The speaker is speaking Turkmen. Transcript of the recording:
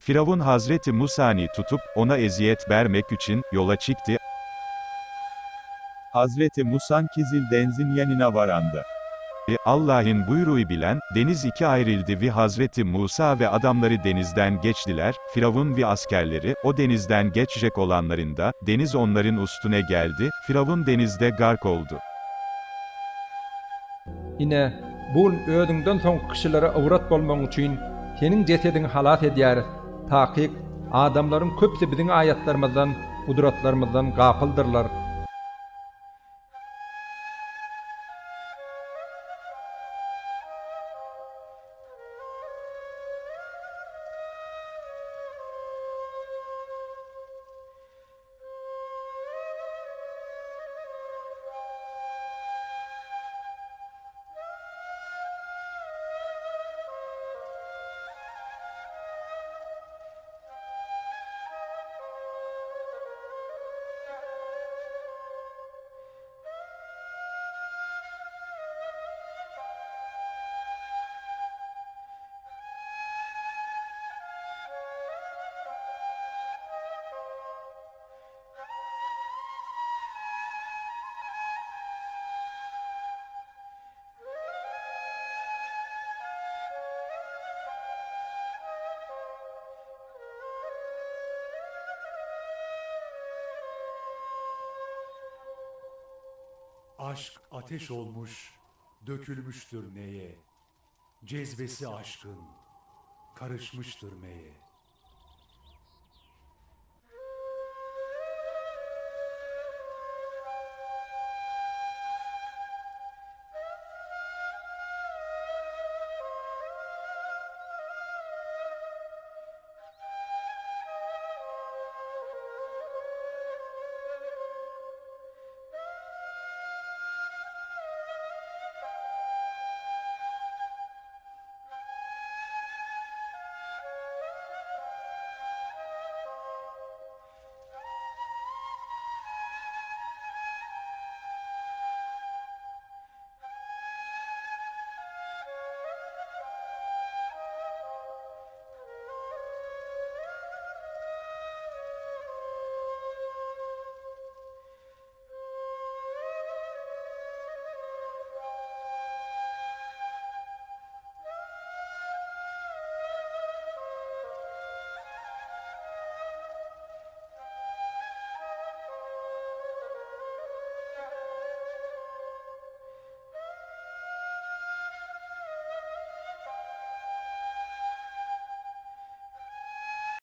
Firavun Hazreti Musa'ny tutup, ona eziyet bermek için, yola çikti. Hazreti Musan Kizil Denzin yanına varanda. Allah'ın buyruğu bilen, deniz iki ayrıldı ve Hazreti Musa ve adamları denizden geçtiler, Firavun ve askerleri, o denizden geçecek olanlarında, deniz onların üstüne geldi, Firavun denizde gark oldu. Ine, bu gün özüňden soňky kişilere ybrat bolmagyň üçin seniň jesediňi halas edýäris. Takyk, adamlaryň köpüsi biziň aýatlarymyzdan, gudratlarymyzdan gapyldyrlar. Aşk ateş olmuş, dökülmüştür neye. Cezbesi aşkın, karışmıştır meye.